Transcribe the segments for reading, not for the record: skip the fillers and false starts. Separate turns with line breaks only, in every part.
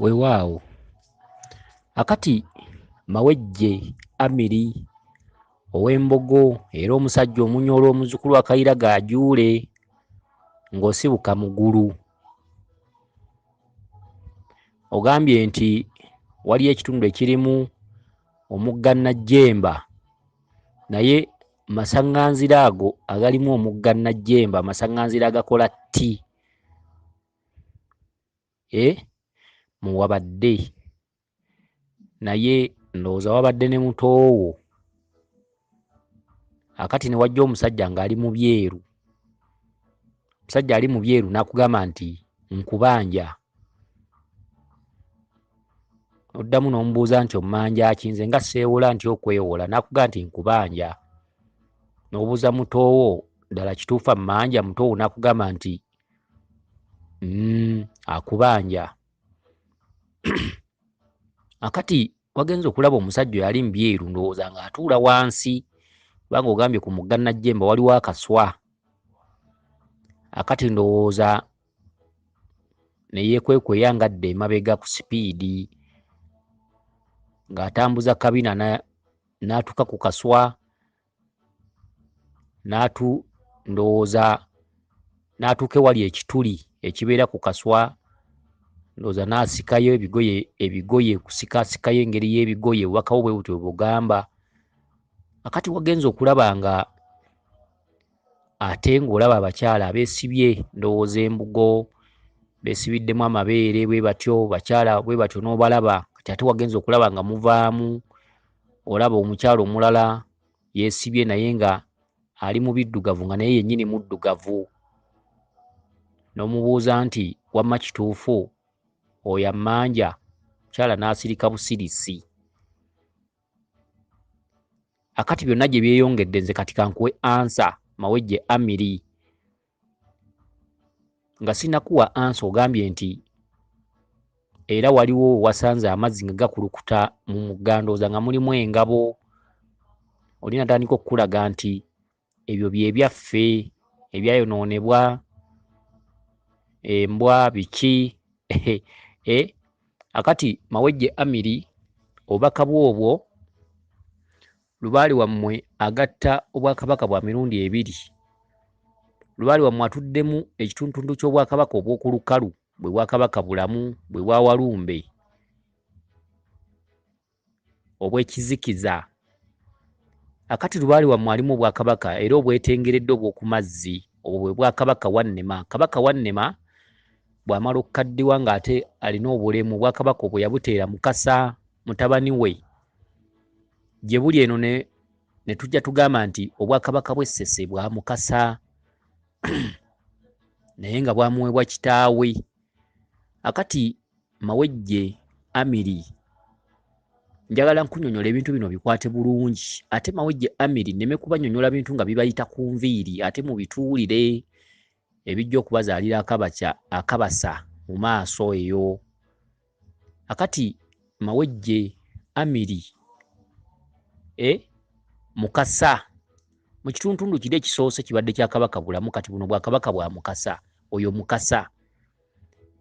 Weewaawo akati Mawejje Amiri ow'Embogo era omusajja omunyolo omuzzukulu wa Kayira Gajuule ng'osibuka Mugulu. Ogambye nti waliyo ekitundu ekirimu omugga Najjemba, naye masaŋŋanzira ago agalimu omugga Najjemba masaŋŋanzira agakola tti muwabadde, naye ndowooza wabadde ne mutoowo. Akati ne wajja omusajja ng'ali mu byeru, omusajja ali mu byeru n'akugamba nti nkubanja. Oddamu n'omubuuza nti ommanja ki? Nze nga seewola nti okwewola, n'akugamba nti nkubanja. N'obuuza mutoowo ddala kituufu ammanja? Mutoowo n'akugamba nti akubanja. Akati wagenze okulaba omusajja oyo ali mu byeru, ndowooza ng'atuula wansi, kubanga ogambye ku mugga Najjemba waliwo akaswa. Akati ndowooza ne yeekwekweya ng'adda emabega ku sipiidi ng'atambuza kabina n'atuuka ku kaswa, ndowooza n'atuuka ewali ekituli ekibeera ku kaswa, ndowooza n'asikayo ebigoye, kusikaasikayo engeri y'ebigoye, obubaka bwo bwe butyo bwe bugamba. Akati wagenze okulaba nga ate ng'olaba abakyala abeesibye ndowooza embugo, beesibiddemu amabeere bwe batyo, bakyala bwe batyo n'obalaba. Kati ate wagenze okulaba nga muvaamu, olaba omukyala omulala yeesibye naye nga ali mu biddugavu, nga naye yennyini muddugavu. N'omubuuza nti wamma kituufu oyo ammanja? Omukyala n'asirika busirisi. Akati byonna gye byeyongedde, nze kati kankuwe ansa Mawejje Amiri. Nga sinnakuwa ansa ogambye nti era waliwo wasanze amazzi nga gakulukuta mu mugga, ndowooza nga mulimu engabo. Oli n'atandika okukulaga nti ebyo bye byaffe ebyayonoonebwa embwa biki. Akati Mawejje Amiri obubaka bwo obwo lubaale wammwe agatta obwakabaka bwa mirundi ebiri. Lubaale wammwe atuddemu ekitundutundu ky'obwakabaka obw'oku lukalu, bwe bwakabaka Bulamu, bwe bwa Walumbe obw'ekizikiza. Akati lubaale wammwe alimu obwakabaka era obwetengeredde obw'oku mazzi, obwo bwe bwakabaka Wannema. Kabaka Wannema bw'amala okukaddiwa ng'ate alina obulemu, obwakabaka obwo yabuteera Mukasa mutabani we. Gye buli eno ne tujja tugamba nti obwakabaka bw'e Ssese bwa Mukasa naye nga bwamuweebwa kitaawe. Akati Mawejje Amiri, njagala nkunnyonnyola ebintu bino bikwate bulungi. Ate Mawejje Amiri nneme kubannyonnyola bintu nga bibayita ku nviiri, ate mubituwulire ebijja okubazaalira akabasa mu maaso eyo. Akati Mawejje Amiri Mukasa mu kitundutundu kiri ekisoose kibadde kya Kabaka Bulamu, kati buno bwakabaka bwa Mukasa. Oyo Mukasa.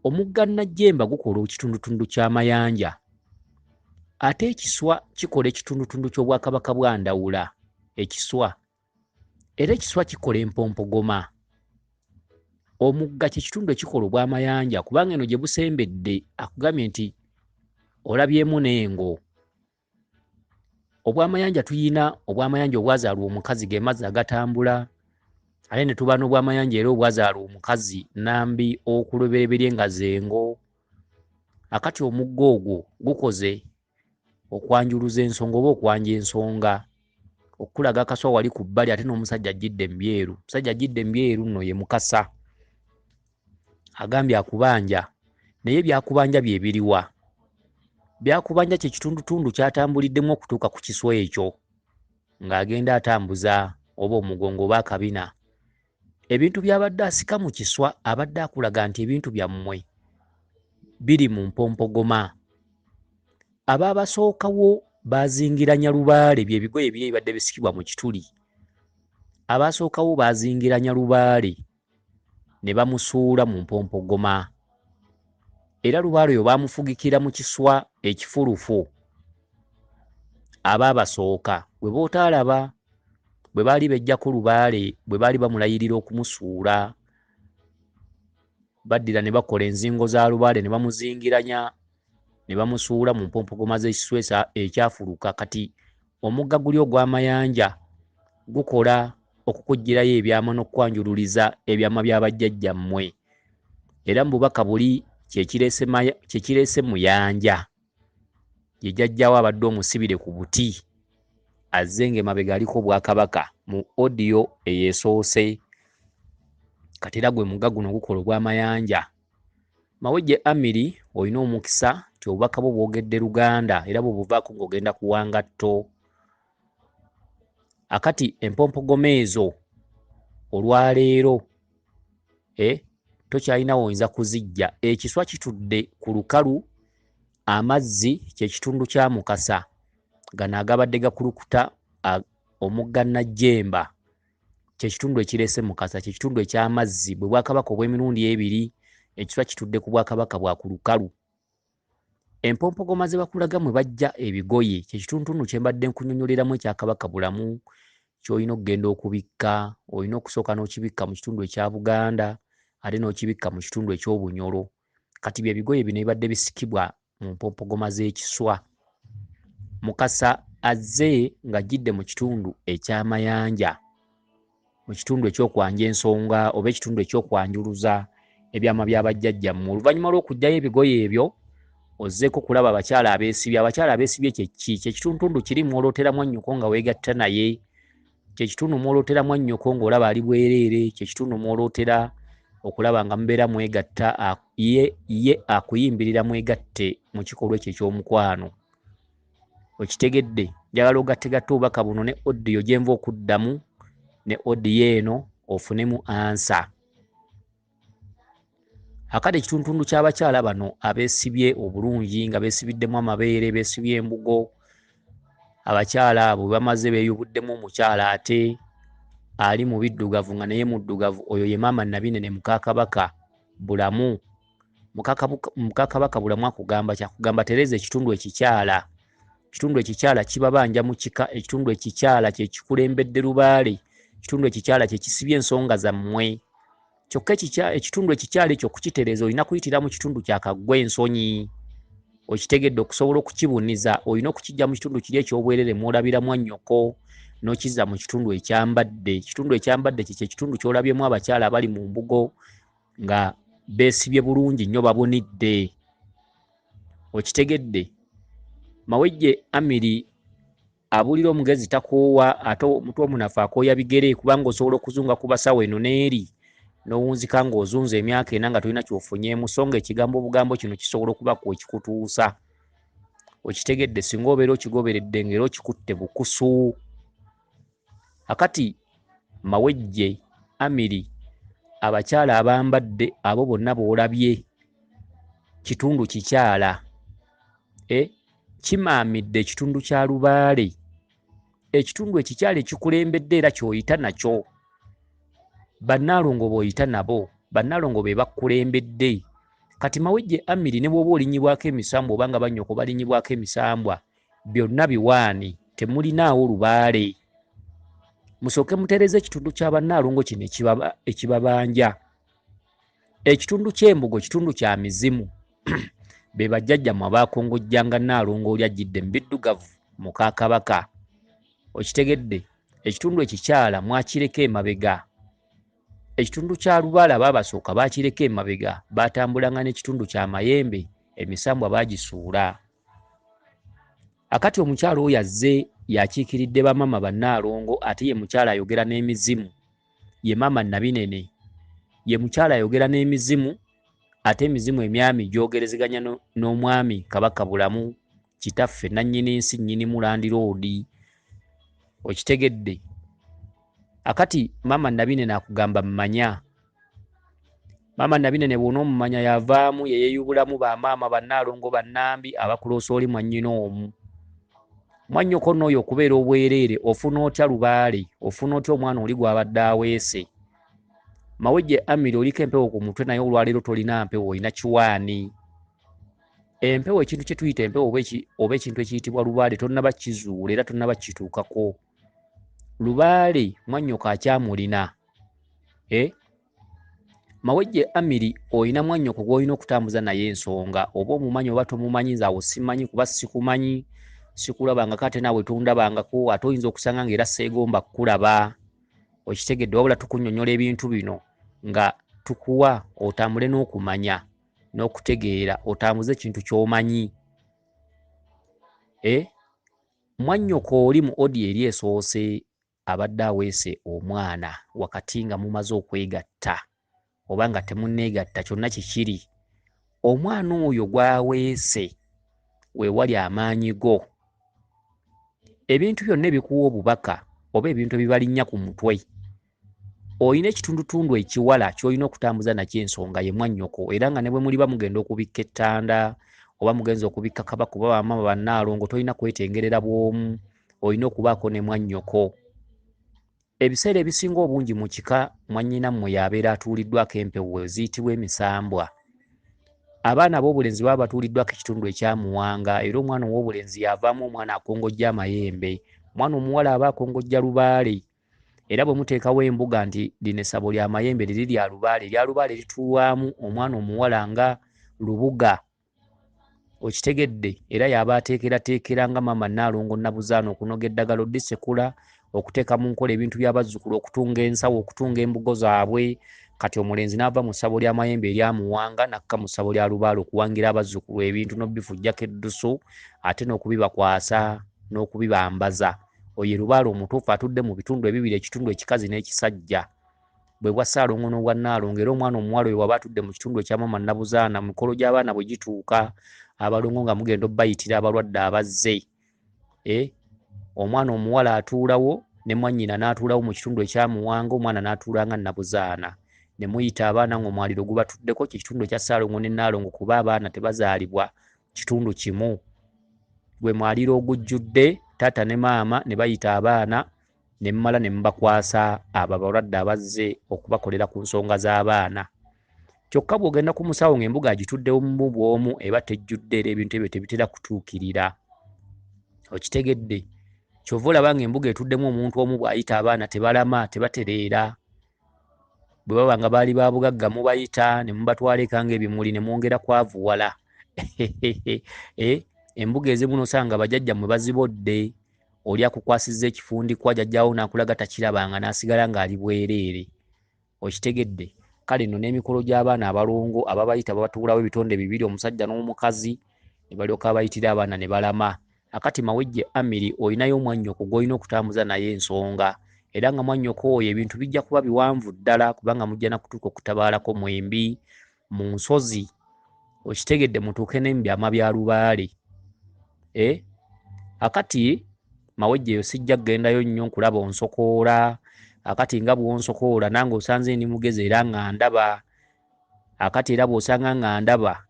Omugga Najjemba gukola ekitundutundu ky'amayanja, ate ekiswa kikola ekitundutundu ky'obwakabaka bwa Ndawula. Ekiswa era ekiswa kikola empompogoma. Omugga kye kitundu ekikola obw'amayanja, kubanga eno gye busembedde akugambye nti olabyemu n'engo. Obw'amayanja tuyina obw'amayanja obwazaalwa omukazi, ge mazzi agatambula, ate ne tuba n'obw'amayanja era obwazaalwa omukazi Nambi ow'okulubereberye nga z'engo. Akati omugga ogwo gukoze okwanjuluza ensonga oba okwanja ensonga, okukulaga akaswa wali ku bbali, ate n'omusajja ajjidde mu byeru. Omusajja ajjidde mu byeru nno ye Mukasa, agambye akubanja, naye byakubanja bye biriwa? Byakubanja kye kitundutundu ky'atambuliddemu okutuuka ku kiswa ekyo ng'agenda atambuza oba omugongo oba akabina. Ebintu by'abadde asika mu kiswa abadde akulaga nti ebintu byammwe biri mu mpompogoma. Abaabasookawo baazingiranya lubaale, bye bigoye biri ebibadde bisikibwa mu kituli. Abaasookawo baazingiranya lubaale ne bamusuula mu mpompogoma. Era lubaale oyo baamufugikira mu kiswa ekifulufu. Aba abasooka gwe bootaalaba bwe baali bejjako lubaale, bwe baali bamulayirira okumusuula, baddira ne bakola enzingo za lubaale ne bamuzingiranya ne bamusuula mu mpompogoma z'ekiswa ekyafuluka. Kati omugga guli ogw'amayanja gukola okukuggyirayo ebyama n'okukwanjululiza ebyama bya bajjajjammwe. Era mu bubaka buli kyekireese Muyanja, ye jjajjaawo abadde omusibire ku buti, azze ng'emabega aliko obwakabaka mu audio eyeesoose. Kati era gwe mugga guno gukola ogw'amayanja. Mawejje Amiri, olina omukisa nti obubaka bwo bwogedde Luganda era bw'obuvaako ng'ogenda kuwangatto. Akati empompogoma ezo olwaleero tokyalina woyinza kuzijja. Ekiswa kitudde ku lukalu, amazzi kyekitundu kya Mukasa gano agabadde gakulukuta omugga Najjemba, kyekitundu ekireese Mukasa, kyekitundu eky'amazzi, bwe bwakabaka obw'emirundi ebiri. Ekiswa kitudde ku bwakabaka bwa ku lukalu. Empompogoma ze bakulaga mwe bajja ebigoye, kyekitundutundu kye mbadde nkunnyonnyoleramu ekya Kabaka Bulamu ky'olina okugenda okubikka. Olina okusooka n'okibikka mu kitundu ekya Buganda, ate n'okibikka mu kitundu eky'Obunyoro. Kati bye bigoye bino ebibadde bisikibwa mu mpompogoma z'ekiswa. Mukasa azze ng'ajjidde mu kitundu eky'amayanja, mu kitundu ekyokwanja ensonga oba ekitundu ekyokwanjuluza ebyama bya bajjajjammwe. Oluvannyuma lw'okuggyayo ebigoye ebyo, ozzeeko kulaba abakyala abeesibye. Abakyala abeesibye kye ki? Kye kitundutundu kiri mw'olootera mwannyoko nga weegatta naye, kye kitundu mw'olootera mwannyoko ng'olaba ali bwereere, kye kitundu mw'olootera okulaba nga mubeera mwegatta, ye akuyimbirira mwegatte mu kikolwa ekyo eky'omukwano. Okitegedde? Njagala ogattegatte obubaka buno ne audio gye nva okuddamu ne audio eno ofunemu ansa. Akati ekitundutundu ky'abakyala bano abeesibye obulungi nga beesibiddemu amabeere, beesibye embugo, abakyala abo bamaze beeyubuddemu omukyala ate ali mu biddugavu nga naye muddugavu, oyo ye maama Nabinene muka Kabaka Bulamu. Muka Kabaka Bulamu akugamba kyakugamba tereeza ekitundu ekikyala. Ekitundu ekikyala kibabanja mu kika, ekitundu ekikyala kye kikulembedde lubaale, ekitundu ekikyala kye kisibye ensonga zammwe. Kyokka ekitundu ekikyala ekyo okukitereeza olina kuyitira mu kitundu kya Kaggwa ensonyi. Okitegedde? Okusobola okukibuniza olina okukiggya mu kitundu kiri eky'obwerere mw'olabira mwannyoko n'okizza mu kitundu ekyambadde. Ekitundu ekyambadde kye kitundu ky'olabyemu abakyala abali mu mbugo nga beesibye bulungi nnyo babunidde. Okitegedde? Mawejje Amiri abuulira omugezi takoowa, ate omutwe omunafu akooya bigere, kubanga osobola okuzunga ku basawo eno n'eri n'owunzika ng'ozunza emyaka 4 nga tolina ky'ofunyeemu, so nga ekigambo obugambo kino kisobola okuba ekikutuusa. Okitegedde? Singa obeera okigoberedde ng'era okikutte bukusu. Akati Mawejje Amiri, abakyala abambadde abo bonna b'olabye kitundu kikyala, kimaamidde ekitundu kya Lubaale, ekitundu ekikyala ekikulembedde era ky'oyita nakyo. Bannaalongo b'oyita nabo, bannaalongo be bakukulembedde. Kati Mawejje Amiri, ne bw'oba olinnyibwako emisambwa oba nga bannyoko balinnyibwako emisambwa, byonna biwaani, temulinaawo lubaale. Musooke mutereeze ekitundu kya bannaalongo kino ekibabanja. Ekitundu ky'embugo kitundu kya mizimu. Be bajjajjammwe abaakongojjanga Nnaalongo oli ajjidde mu biddugavu muka Kabaka. Okitegedde? Ekitundu ekikyala mwakireka emabega. Ekitundu kya Lubaale abaabasooka baakireka emabega, baatambulanga n'ekitundu kya Mayembe, emisambwa baagisuula. Akati omukyala oyo azze yakiikiridde bamaama bannaalongo, ate ye mukyala ayogera n'emizimu, ye maama Nabinene. Ye mukyala ayogera n'emizimu, ate emizimu emyami gyogerezeganya n'omwami Kabaka Bulamu, kitaffe nannyini nsi nnyinimu landiroodi. Okitegedde? Akati maama Nabinene akugamba mmanya. Maama Nabinene bw'onoomumanya yavaamu ye yeeyubulamu bamaama bannaalongo bannambi abakuloosa oli mwannyina omu. Mwannyoko n'oyo okubeera obwereere ofuna otya lubaale, ofuna otya omwana oli gw'abadde aweese? Mawejje Amiri, oliko empewo ku mutwe naye olwaleero tolina mpewo, olina kiwaani. Empewo, ekintu kye tuyita empewo oba ekintu ekiyitibwa lubaale, tonnaba kizuula era tonnaba kituukako. Lubaale mwannyoko akyamulina. Mawejje Amiri, olina mwannyoko gw'olina okutambuza naye ensonga, oba omumanyi oba tomumanyi, nze awo simanyi kuba sikumanyi, sikulabangako ate naawe tondabangako, ate oyinza okusanga ng'era seegomba kukulaba. Okitegedde? Wabula tukunnyonnyola ebintu bino nga tukuwa otambule n'okumanya n'okutegeera, otambuze ekintu ky'omanyi. Mwannyoko oli mu odi eri esoose abadde aweese omwana wakati nga mumaze okwegatta oba nga temunneegatta, kyonna kikiri. Omwana oyo gw'aweese we wali amaanyi go. Ebintu byonna ebikuwa obubaka oba ebintu ebibalinnya ku mutwe, olina ekitundutundu ekiwala ky'olina okutambuza nakyo ensonga ye mwannyoko, era nga ne bwe muliba mugenda okubikka ettanda oba mugenze okubikka kabaka oba bamaama bannaalongo, tolina kwetengerera bw'omu, olina okubaako ne mwannyoko. Ebiseera ebisinga obungi mu kika mwannyinammwe y'abeera atuuliddwako empewo eziyitibwa emisambwa. Abaana ab'obulenzi baba batuuliddwako ekitundu ekya Muwanga, era omwana ow'obulenzi y'avaamu omwana akongojja amayembe, omwana omuwala aba akongojja lubaale. Era bwe muteekawo embuga nti lino essabo lya mayembe liri lya lubaale, erya lubaale lituulwamu omwana omuwala nga Lubuga. Okitegedde? Era y'aba ateekerateekera nga maama Nnaalongo Nabuzaana okunoga eddagala, oddisekula, okuteeka mu nkola ebintu by'abazzukulu, okutunga ensawo, okutunga embugo zaabwe. Kati omulenzi n'ava mu ssabo lya Mayembe erya Muwanga n'akka mu ssabo lya Lubaale okuwangira abazzukulu ebintu n'obifujjako eddusu ate n'okubibakwasa n'okubibambaza. Oyo ye Lubaale omutuufu atudde mu bitundu ebibiri, ekitundu ekikazi n'ekisajja. Bwe bwa Ssaalongo n'obwa Nnaalongo. Era omwana omuwala oyo bw'aba atudde mu kitundu ekya maama Nabuzaana, mu mikolo gy'abaana bwe gituuka, abalongo nga mugenda obbayitira abalwadde abazze. Omwana omuwala atuulawo ne mwannyina n'atuulawo mu kitundu ekya Muwanga, omwana n'atuula nga Nabuzaana. Ne muyita abaana ng'omwaliro gubatuddeko, kye kitundu ekya Ssaalongo ne Nnaalongo, kuba abaana tebazaalibwa kitundu kimu. Gwe mwaliro ogujjudde taata ne maama ne bayita abaana ne mmala ne mubakwasa abo abalwadde abazze okubakolera ku nsonga z'abaana. Kyokka bw'ogenda ku musawo ng'embuga agituddemu bw'omu eba tejjudde, era ebintu ebyo tebitera kutuukirira. Okitegedde? Ky'ova olaba ng'embuga etuddemu omuntu omu bw'ayita abaana tebalama, tebatereera. Bwe baba nga baali ba bugagga mubayita ne mubatwala eka ng'ebimuli ne mwongera kwavuwala. Embuga ezimu n'osanga bajjajjammwe bazibodde, oli akukwasizza ekifundikwa jjajjaawo n'akulaga takirabanga n'asigala ng'ali bwereere. Okitegedde? Kale nno n'emikolo gy'abaana abalongo ababayita babatuulawo ebitonde bibiri, omusajja n'omukazi, ne balyoka babayitira abaana ne balama. Akati Mawejje Amiri, olinayo mwannyoko gw'olina okutambuza naye ensonga, era nga mwannyoko oyo ebintu bijja kuba biwanvu ddala kubanga mujja na kutuuka okutabaalako mwembi mu nsozi. Okitegedde? Mutuuke ne mu byama bya lubaale. Akati Mawejje eyo sijja kgendayo nnyo nkulaba onsokoola. Akati nga bw'onsokoola nange osanze ndi mugezi era nga ndaba. Akati era bw'osanga nga ndaba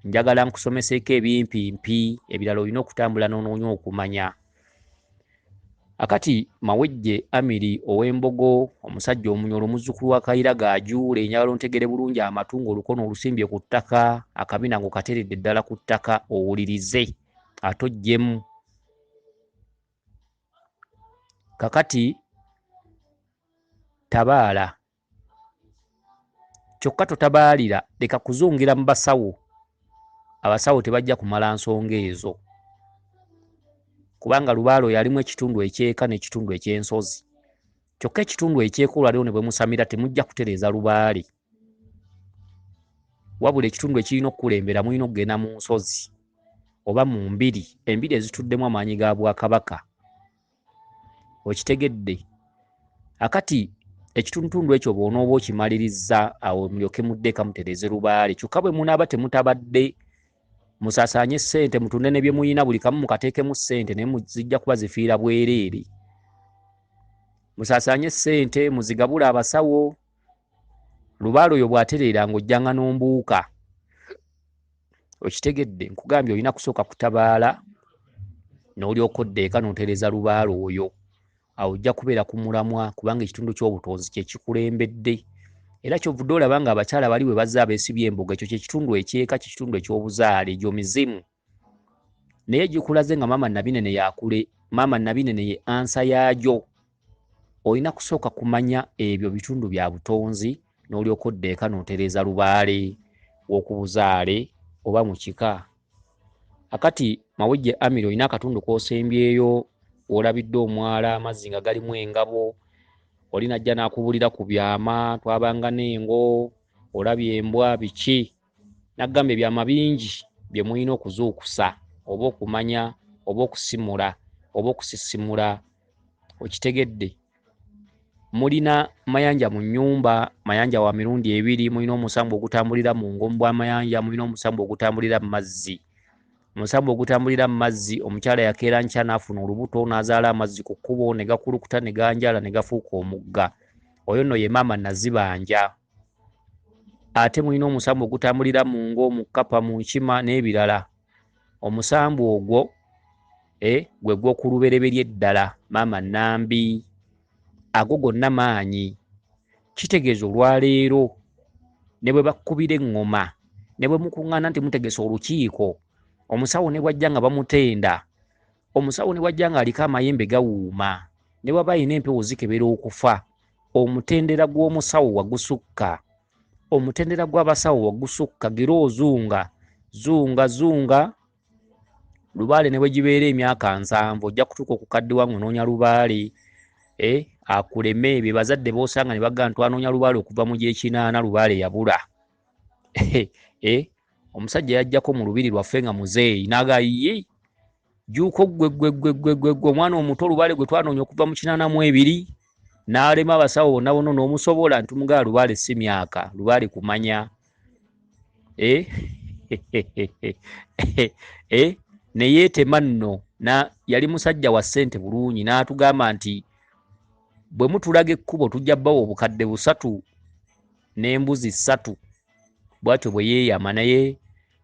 njagala nkusomeseeko ebimpimpi, ebirala olina okutambula n'onoonya okumanya. Akati Mawejje Amiri ow'Embogo, omusajja omunyolo, omuzzukulu wa Kayira Gaajuule, njagala ontegere bulungi amatu ng'olukono olusimbye ku ttaka, akabina ng'okateredde ddala ku ttaka, owulirize ate oggyemu. Kakati tabaala, kyokka totabaalira, leka kuzungira mu basawo. Abasawo tebajja kumala nsonga ezo, kubanga lubaale oyo alimu ekitundu ekyeka n'ekitundu eky'ensozi. Kyokka ekitundu ekyeka olwaleero ne bwe musamira temujja kutereeza lubaale, wabula ekitundu ekirina okukulembera mulina okugenda mu nsozi oba mu mbiri, embiri ezituddemu amaanyi ga bwakabaka. Okitegedde? Akati ekitundutundu ekyo bw'onooba okimalirizza, awo mulyoke mudde eka mutereeze lubaale. Kyokka bwe munaaba temutabadde, musaasaanye ssente, mutunde ne bye muyina, buli kamu mukateekemu ssente, naye zijja kuba zifiira bwereere. Musaasaanye ssente muzigabule abasawo. Lubaale oyo bw'atereera ng'ojjanga n'ombuuka. Okitegedde? Nkugambye olina kusooka kutabaala n'olyoka odda eka n'otereeza lubaale oyo. Awo ojja kubeera ku mulamwa, kubanga ekitundu ky'obutonzi kye kikulembedde. Era kyovudde olaba nga abakyala bali bwe bazze abeesibye embugo, ekyo kyekitundu ekyeka, kyekitundu eky'obuzaale, egyo mizimu. Naye gikulaze nga maama Nabinene yakule, maama Nabinene ye ansa yaagyo. Olina kusooka kumanya ebyo bitundu bya butonzi, n'olyoka odda eka n'otereeza lubaale w'okubuzaale oba mu kika. Akati Mawejje Amiri, olina akatundu k'osembyeyo w'olabidde omwala, amazzi nga galimu engabo, oli najja n'akubulira ku byama, twabanga n'engo, olabye embwa biki, n'agamba ebyama bingi bye mulina okuzuukusa oba okumanya oba okusimula oba okusisimula. Okitegedde? Mulina mayanja mu nnyumba, mayanja wa mirundi ebiri, mulina omusambu ogutambulira mu ngombo bw'amayanja, mulina omusambu ogutambulira mu mazzi. Omusambu ogutambulira mu mazzi, omukyala yakeera nkya n'afuna olubuto n'azaala amazzi ku kkubo ne gakulukuta ne ganjala ne gafuuka omugga. Oyo nno ye maama Nazibanja. Ate mulina omusambu ogutambulira mu ngo, mu kkapa, mu nkima n'ebirala. Omusambu ogwo gwe gw'okulubereberye ddala, maama Nambi. Ago gonna maanyi. Kitegeeza olwaleero ne bwe bakkubira eŋŋoma, ne bwe mukuŋŋaana nti mutegese olukiiko, omusawo ne bw'ajja nga bamutenda, omusawo ne bw'ajja ng'aliko amayembe gawuuma, ne bw'aba alina empewo zikebera okufa, omutendera gw'omusawo wagusukka, omutendera gw'abasawo wagusukka, gira ozunga, zunga, zunga, lubaale ne bwe gibeera emyaka 70 ojja kutuuka okukaddiwa ng'onoonya lubaale, akuleme. Be bazadde b'osanga ne bagamba twanoonya lubaale okuva mu gy'ekinaana, lubaale yabula. Omusajja yajjako mu lubiri lwaffe nga muzeeyi n'agamba ye jjuuko ggwe ggwe ggwe ggwe ggwe ggwe omwana omuto lubaale gwe twanoonya okuva mu 82 n'alema abasawo bonna bonna n'omusobola, ntumugamba lubaale si myaka, lubaale kumanya. Ne yeetema nno, yali musajja wa ssente bulungi, n'atugamba nti bwe mutulaga ekkubo tujja bbawa obukadde 3 n'embuzi 3. Bw'atyo bwe yeeyama, naye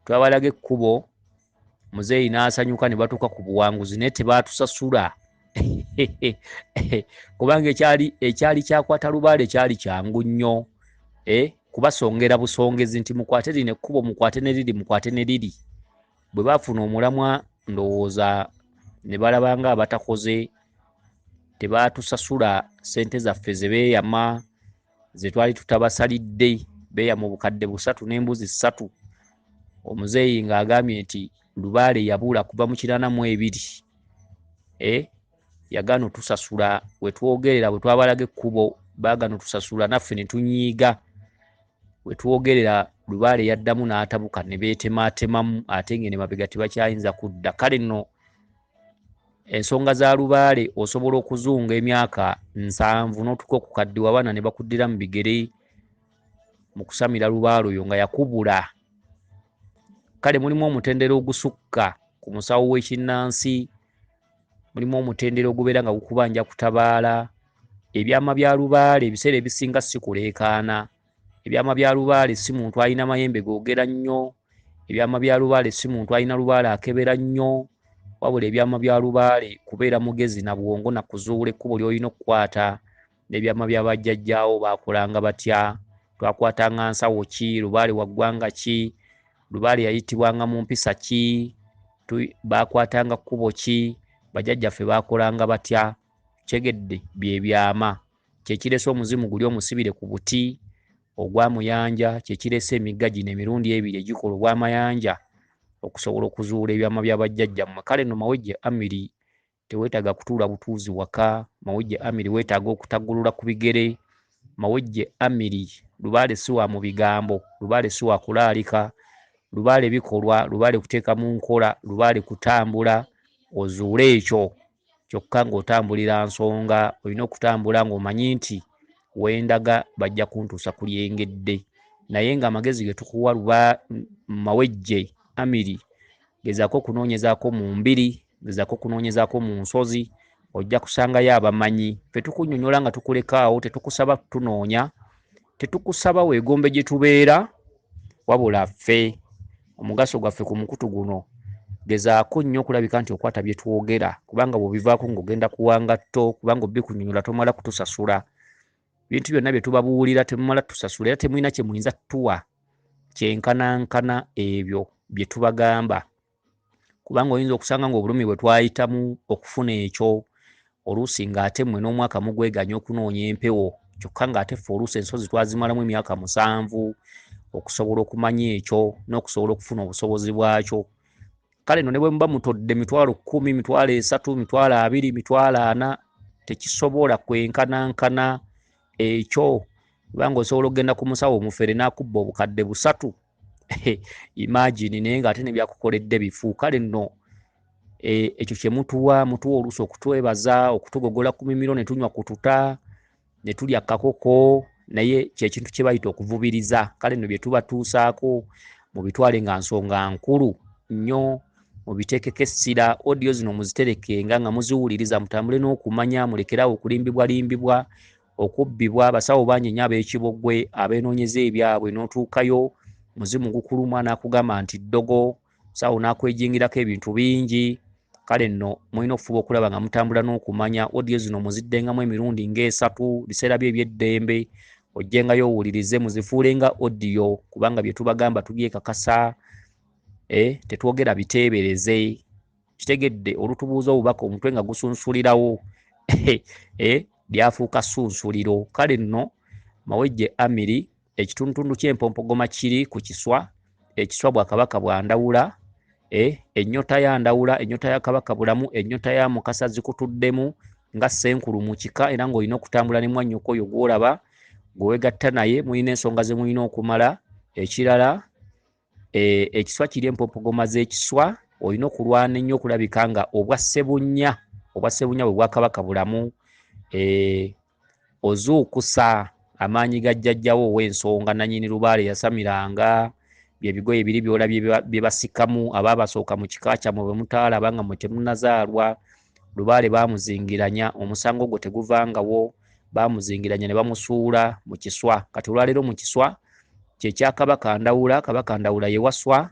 twabalaga ekkubo, muzeeyi n'asanyuka ne batuuka ku buwanguzi, naye tebaatusasula. Kubanga ekyali kyakwata lubaale kyali kyangu nnyo, kubasongera busongezi nti mukwate lino ekkubo, mukwate ne liri, mukwate ne liri. Bwe baafuna omulamwa ndowooza ne balaba nga abatakoze, tebaatusasula ssente zaffe ze beeyama, ze twali tutabasalidde, beeyama obukadde 3 n'embuzi 3. Omuzeeyi ng'agambye nti lubaale yabula kuva mu 82. Yagaana otusasula, we twogerera bwe twabalaga ekkubo baagaana otusasula, naffe ne tunyiiga. We twogerera lubaale yaddamu n'atabuka ne beetemaatemamu, ate ng'eno emabega tebakyayinza kudda. Kale nno ensonga za lubaale osobola okuzunga emyaka 70 n'otuuka okukaddiwa, abaana ne bakuddira mu bigere mu kusamira lubaale oyo nga yakubula. Kale mulimu omutendera ogusukka ku musawo w'ekinnansi, mulimu omutendera ogubeera nga gukubanja kutabaala. Ebyama bya lubaale ebiseera ebisinga si kuleekaana. Ebyama bya lubaale si muntu alina mayembe googera nnyo. Ebyama bya lubaale si muntu alina lubaale akebera nnyo. Wabula ebyama bya lubaale kubeera mugezi na bwongo na kuzuula ekkubo ly'olina okukwata. N'ebyama bya bajjajjaawo baakolanga batya, twakwatanga nsawo ki, lubaale wa ggwanga ki, lubaale yayitibwanga mu mpisa ki, baakwatanga kkubo ki, bajjajjaffe baakolanga batya. Kyegedde bye byama. Kye kireese omuzimu guli omusibire ku buti ogwa muyanja, kye kireese emigga gino emirundi ebiri egikola ogw'amayanja okusobola okuzuula ebyama bya bajjajjammwe. Kale nno Mawejje Amiri teweetaaga kutuula butuuzi waka, Mawejje Amiri weetaaga okutaggulula ku bigere. Mawejje Amiri lubaale si wa mu bigambo, lubaale si wa kulaalika, lubaale bikolwa, lubaale kuteeka mu nkola, lubaale kutambula ozuule ekyo kyokka ng'otambulira nsonga. Olina okutambula ng'omanyi nti wendaga bajja kuntuusa ku lyengedde. Naye ng'amagezi ge tukuwa Mawejje Amiri, gezaako okunoonyezaako mu mbiri, gezaako okunoonyezaako mu nsozi, ojja kusangayo abamanyi. Ffe tukunnyonnyola nga tukulekaawo, tetukusaba kutunoonya, tetukusaba weegombe gye tubeera, wabula ffe omugaso gwaffe ku mukutu guno gezaako nnyo okulabika nti okwata bye twogera, kubanga bw'obivaako ng'ogenda kuwangatto, kubanga obikunnyonnyola tomala kutusasula. Bintu byonna bye tubabuulira temumala tusasula, era temulina kye muyinza tuwa kyenkanankana ebyo bye tubagamba, kubanga oyinza okusanga ng'obulumi bwe twayitamu okufuna ekyo, oluusi ng'ate mmwe n'omwaka mugweganya okunoonya empewo, kyokka ng'ate ffe oluusi ensozi twazimalamu emyaka 7 okusobola okumanya ekyo n'okusobola okufuna obusobozi bwakyo. Kale nno ne bwe muba mutodde 10,000, 30,000, 20,000, 40,000, tekisobola kwenkanankana ekyo, kubanga osobola okugenda ku musawo omufere n'akubba obukadde 3. Imagine, naye ng'ate ne byakukoledde bifu. Kale nno ekyo kye mutuwa, mutuwa oluusi okutwebaza, okutugogola ku mimiro ne tunywa ku tuta ne tulya kakoko, naye kyekintu kye bayita okuvubiriza. Kale nno bye tubatuusaako mubitwale nga nsonga nkulu nnyo, mubiteekeko essira. Audio zino muziterekenga nga muziwuliriza, mutambule n'okumanya, mulekeraawo okulimbibwalimbibwa, okubbibwa. Abasawo bangi nnyo ab'ekibogwe abeenoonyeza ebyabwe, n'otuukayo muzimu gukuluma n'akugamba nti ddogo, musawo n'akwejingirako ebintu bingi. Kale nno mulina okufuba okulaba nga mutambula n'okumanya. Audio zino muziddengamu emirundi ng'esatu, biseera bye eby'eddembe, ojjengayo owulirize, muzifuule nga audio, kubanga bye tubagamba tubyekakasa, tetwogera biteebereze. Kitegedde olutubuuza obubaka omutwe nga gusunsulirawo, lyafuuka ssunsuliro. Kale nno Mawejje Amiri, ekitundutundu ky'empompogoma kiri ku kiswa, ekiswa bwakabaka bwa Ndawula, ennyota ya Ndawula, ennyota ya Kabaka Bulamu, ennyota ya Mukasa zikutuddemu nga ssenkulu mu kika, era ng'olina okutambula ne mwannyoko oyo gw'olaba gwe weegatta naye, mulina ensonga ze mulina okumala. Ekirala, ekiswa kiri empompogoma z'ekiswa, olina okulwana ennyo okulabika nga obwa Ssebunya, obwa Ssebunya bwe bwa Kabaka Bulamu, ozuukusa amaanyi ga jjajjawo ow'ensonga nannyini lubaale yasamiranga bye bigoye biri by'olabye bye basikamu abaabasooka mu kika kyammwe bwe mutaalaba nga mmwe temunnazaalwa. Lubaale baamuzingiranya, omusango ogwo teguvangawo, baamuzingiranya ne bamusuula mu kiswa. Kati olwaleero mu kiswa kye kya Kabaka Ndawula. Kabaka Ndawula ye Waswa.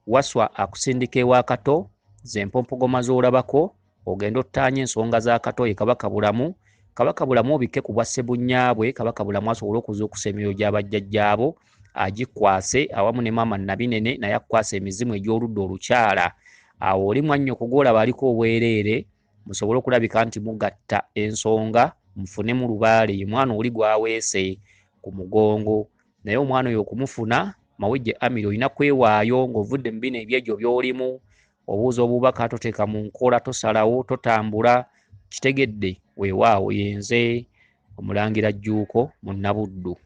Waswa akusindika ewa Kato, ze mpompogoma z'olabako, ogenda ottaanye ensonga za Kato ye Kabaka Bulamu. Kabaka Bulamu obikke ku bwa Ssebunya bwe, Kabaka Bulamu asobole okuzuukusa emyoyo gya bajjajjaabo, agikwase awamu ne maama Nabinene, naye akukwase emizimu egy'oludda olukyala. Awo oli mwannyoko gw'olaba aliko obwereere, musobole okulabika nti mugatta ensonga, mufunemu lubaale, ye mwana oli gw'aweese ku mugongo. Naye omwana oyo okumufuna, Mawejje Amiri, olina kwewaayo ng'ovudde mu bino ebyegyo by'olimu, obuuza obubaka, toteeka mu nkola, tosalawo, totambula. Kitegedde? Weewaawo, yenze Omulangira Jjuuko Munnabuddu.